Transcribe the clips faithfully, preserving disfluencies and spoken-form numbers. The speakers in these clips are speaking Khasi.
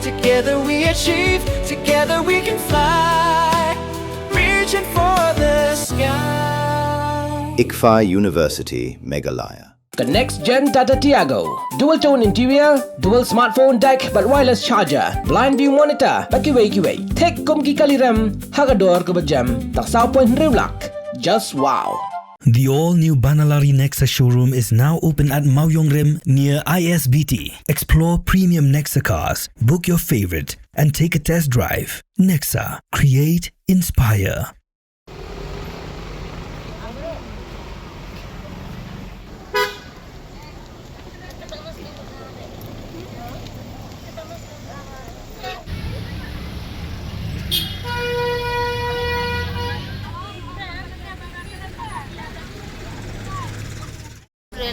Together we achieve, together we can fly, reaching for the sky. ICFAI University, Meghalaya. Ka next gen Tata Tiago. Dual tone interior, dual smartphone deck bad wireless charger, blind view monitor bad kiwei kiwei. Thik kum ki kali rem ha ka dor kaba jem. Tang saw point hynriew lak. Just wow. The all-new Banalari Nexa showroom is now open at Mawiong Rim near I S B T. Explore premium Nexa cars, book your favorite, and take a test drive. Nexa, create, inspire.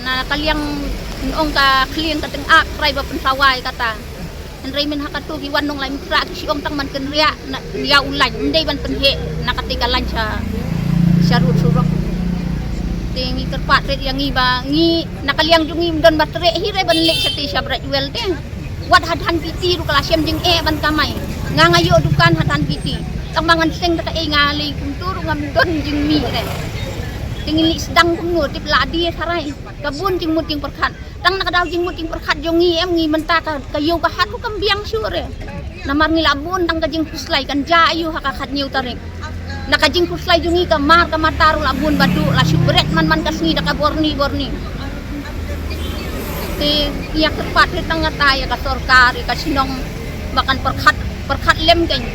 Na ka liang, ong ka khlieng ka teng ak trai ba pynsawa ïa kata. Hynrei mynha kato ki wan nonglait mynta ki shu ong tang ban kynriah na ïa u lain, ym dei ban pynheh na kata ka lain sha, sha rud surok. Te ngi kyrpad rit ïa ngi ba ngi na ka liang jong ngi ym don ba treh hi re ban leit shatei sha Brightwell te. Wat hadhan piti ruh ka la shem jingeh ban kamai. Nga nga ïoh dukan hadhan piti. Tang ba ngan seng da kaei nga lei kumtu ruh ngam don jingmih re. Te ngin leit sdang kumno tip la die tharai. Ka bun jingmut jingpyrkhat. Tang na ka daw jingmut jingpyrkhat jong ngi em ngi mynta ka, ka ïew ka hat ruh kam biang shuh re. Namar ngi la bun tang ka jingkhuslai kan ja aïu ha ka khathynñiew tarik. Na ka jingkhuslai jong ngi ka mar ka mata ruh la bun ba duh la shu bret man man ka sngi da ka borni borni. Te ïa kyrpad rit tang kata ïa ka sorkar ïa ka shnong ba kan pyrkhat, pyrkhat lem kein.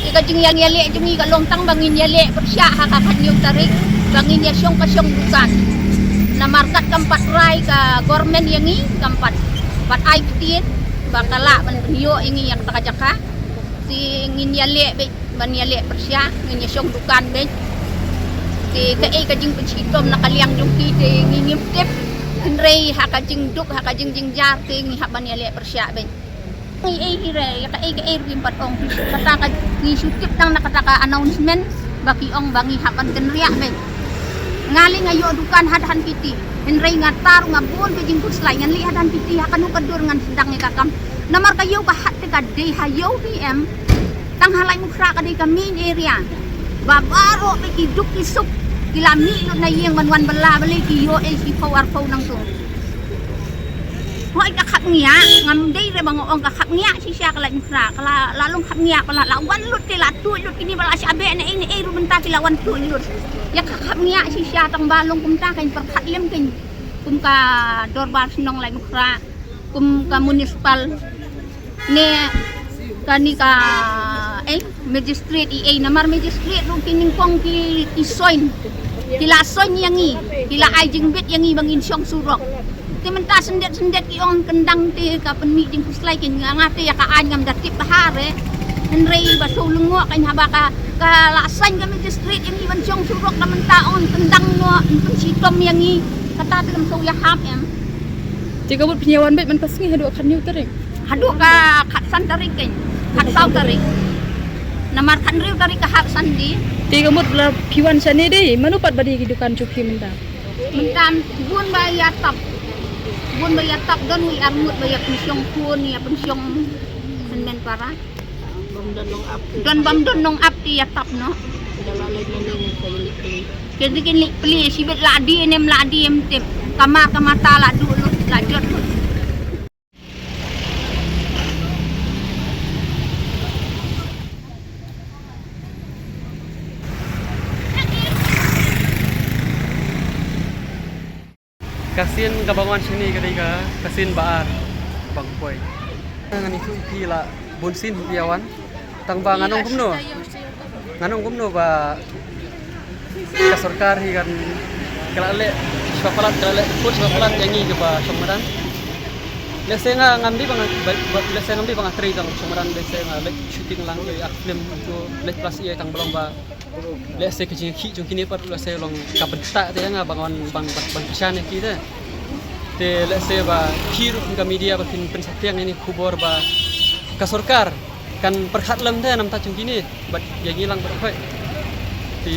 Ïa ka jingïaleh jong ngi ka long tang ba ngin ïaleh pyrshah ha ka khathynñiew tarik ba ngin ïa shong ka shong dukan. Namar kat kam pat rai ka government ïa ngi kam pat, pat ai ktien ba ka lah ban pynïoh ïa ngi ïa kata ka jaka. Te ngin ïaleh beit ban ïaleh pyrshah, ngin ïa shong dukan beit. Te kaei ka jingpynshitom na ka liang jong ki te ngi ngim tip. Hynrei ha ka jingduk ha ka jingjynjar te ngi hap ban ïaleh pyrshah beit. Ngi ei hi re ïa kaei kaei ruh kim pat ong. Kata ka ngi shu tip tang na kata ka announcement ba ki ong ba ngi hap ban kynriah beit. Nga lei nga ïoh dukan hadhan piti. Hynrei nga tar nga bun ka jingkhuslai ngan leit hadhan piti ha kano ka dur ngan sdang ïa ka kam. Namar ka ïew ka hat te ka dei ha ïew hi em. Tang ha Laitumkhrah ka dei ka main area. Ba baroh beit ki duk ki suk ki la mih lut na ïing ban wan bylla balei ki ïoh ei shiphew arphew nangtu. Hooid ka khapngiah, ngam dei re ba nga ong ka khapngiah shisha ka Laitumkhrah, ka la, la long khapngiah ba la, la wan lut te la tuid lut kine ba la shah beh ne ei ne ei ruh mynta ki la wan tuid lut. Ïa ka khapngiah shisha tang ba long kumta kan pyrkhat lem kan kum ka dorbar shnong Laitumkhrah, kum ka municipal. Ne kane ka, eh, magistrate i ei namar magistrate ruh ki nyngkong ki, ki soin. Ki la soin ïa ngi, ki la ai jingbit ïa ngi ba ngin shong surok. Te mynta syndet syndet ki ong kyndang te ka pynmih jingkhuslai ki nga nga te ïa ka aiñ ngam da tip bha re. Hynrei ba shu lyngngoh kan haba ka, ka la soin ka magistrate ïa ngi ban shong surok da mynta ong kyndang noh pynshitom ïa ngi. Kata te kam shu ïahap em. Te ka mut phin ïa wan beit man ka sngi haduh khatñiew tarik. Haduh ka khatsan tarik kein. Khatsaw tarik. Namar khathynriew tarik ka hap Sunday. Te ka mut la phi wan shane dei mano pat ba dei ki dukan jong phi mynta. Mynta bun ba ïa tap. Bun ba ïa tap don wi arngut ba ïa pynshong pun ïa pynshong hynmen para. Don bam don nong ap te ïa tap noh. Ki dei kin leit plie shibit la die ne em la die em tip. Ka mar ka mata la duh lut la jot lut. Ka sien kaba nga wan shane ka dei ka, ka sien ba ar ba nga poi. Ngan ïathuh ïa phi la bun sien phi ïa wan. Tang ba ngan ong kumno. Ngan ong kumno ba ka sorkar hi kan ka la leh shiwa palat, ka la leh kut shiwa palat ïa ngi kiba shong madan. Lehse nga ngam dei ba nga, ba, ba, lehse ngam dei ba nga trei tang shong madan, lehse nga leh shooting lang ïa film tu, leh klas ïa tang ba long ba lehse ka jingkhih jong kine pat lehse long ka bynta te ïa nga ba nga wan ban, ban, ban kyrshan ïa ki te. Te lehse ba phi ruh ka media ba phin pynsaphriang ïa kine ki khubor ba ka sorkar kan pyrkhat lem te namar jong kine bad ïa ngi lang bad khoit. Te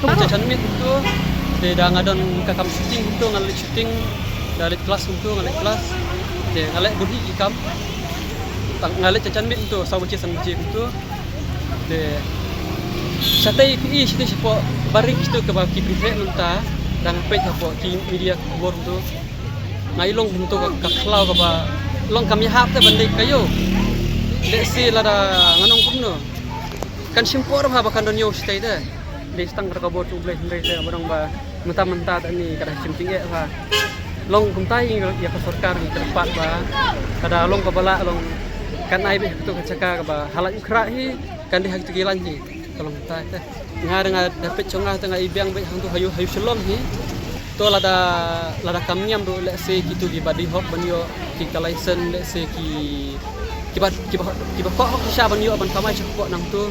kumta chan mit tu te da nga don ka kam shooting tu nga leh shooting, da leh klas tu nga leh klas. Te nga leh bun hi ki kam. Tang nga leit janmiet mynta saw baje san baje mynta. Te shatei phi i shatei shapoh barit kito kaba ki pynheh mynta, dang peit hapoh ki media khubor mynta. Nga i long mynta ka, ka khlaw kaba long kam ïahap te ban dei ka ïew. Lehse lada ngan ong kumno, kan shim por bha ba kan don ïew shatei te. Dei tang ka bor U Blei hynrei te ba dang ba mynta mynta te ni ka da shim jingeh bha. Long kumta ïa ka sorkar ngi kyrpad ba ka da long kaba lah long kan ai beit ha kito ka jaka kaba ha Laitumkhrah hi, kan dei ha kito ki lain hi. Ka long kumta te nga da nga da peit jong nga te nga i biang beit hangto ha ïew ha ïew Shillong hi. To lada, lada kam niam ruh lehse kito kiba dei hok ban ïoh ki ka license, lehse ki kiba, kiba, kiba kwah hok shisha ban ïoh ban kamai shapoh nangto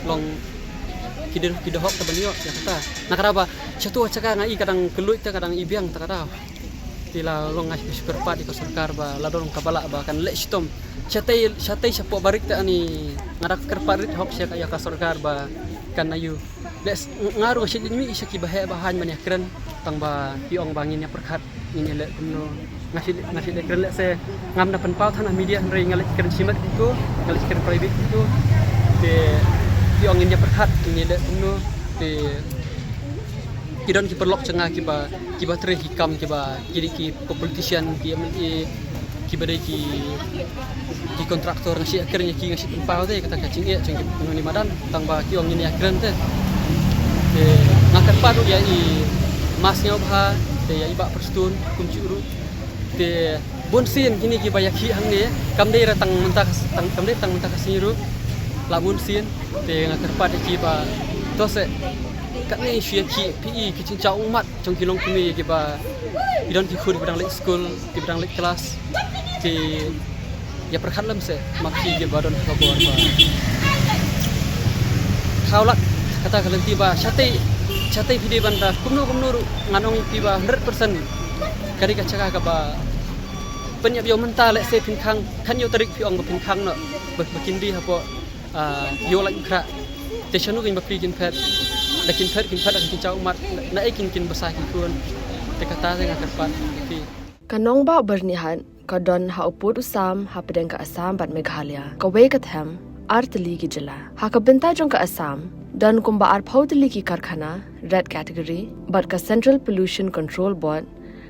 long ki dei, ki dei hok te ban ïoh ïa kata. Na ka daw ba shato jaka nga i ka dang kylluid te ka dang i biang te ka daw. Te la long nga shu kyrpad ïa ka sorkar ba la don kaba lah ba kan leh shitom. Shatei, shatei shapoh barit te ani nga da kyrpad rit hok sha ka, ïa ka sorkar ba kan ïoh. Leh nga ruh nga shu leit mih sha kiba heh ba haiñ ban ïakren tang ba ki ong ba ngin ïa pyrkhat ngin ïa leh kumno. Nga shu, nga shu leit kren lehse ngam da pynpaw than ha media hynrei nga leit kren shimet kumto, nga leit kren private kumto. Te ki ong ngin ïa pyrkhat ngin ïa leh kumno. Te ki don ki paralok jong nga kiba, kiba trei ki kam kiba ki dei ki politician, ki M L A, kiba dei ki, ki contractor, nga shu ïakren ïa ki, nga shu pynpaw te kata ka jingeh jong ki nongni madan tang ba ki ong ngin ïakren te. Te nga kyrpad ruh ïa i Ma Sniawbha te ïa i Bah Prestone kumjuh ruh. Te bun sien kine kiba ïakhih hangne kam dei ra tang mynta ka, tang, kam dei tang mynta ka sngi ruh, la bun sien. Te nga kyrpad ïa ki ba to se katne shu ïakhih phi i ki jingjaw ummat jong ki longkmie kiba i don ki khun kiba dang leit skul, kiba dang leit klas. Te ïa pyrkhat lem se ma phi kiba don ka bor ba khaw lak kata ka lynti ba shatei, shatei phi dei ban da kumno kumno ruh ngan ong ïa phi ba hundred percent ka dei ka jaka kaba pynïap ïew mynta lehse phin khang khatñiew tarik phi ong ba phin khang noh ba, ba kin die hapoh, ah, ïew Laitumkhrah. Te shano kin bapli kin phet, da kin phet kin phet da kin jaw ummat, na ei kin kin basa kin khun. Te kata te nga kyrpad ïa phi. Ka nongbah Byrnihat ka don ha u pud u sam hapdeng ka Assam bad Meghalaya, kawei ka them ar tylli ki jylla. Ha ka bynta jong ka Assam don kumba arphew tylli ki karkhana red category bad ka Central Pollution Control Board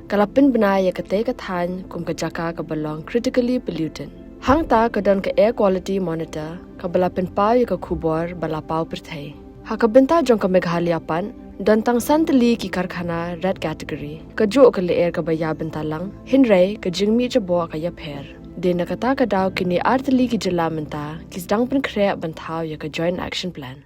ka la pynbna ïa katei ka thaiñ kum ka jaka kaba long critically polluted. Hangta ka don ka Air Quality Monitor kaba la pynpaw ïa ka khubor ba la paw pyrthei. Ha ka bynta jong ka Meghalaya pat don tang san tylli ki karkhana red category, kajuh ka lyer kaba ïa bynta lang, hynrei ka jingmih jaboh ka ïapher. Dei na kata ka daw kine ar tylli ki jylla mynta ki sdang pynkhreh ban thaw ïa ka Joint Action Plan.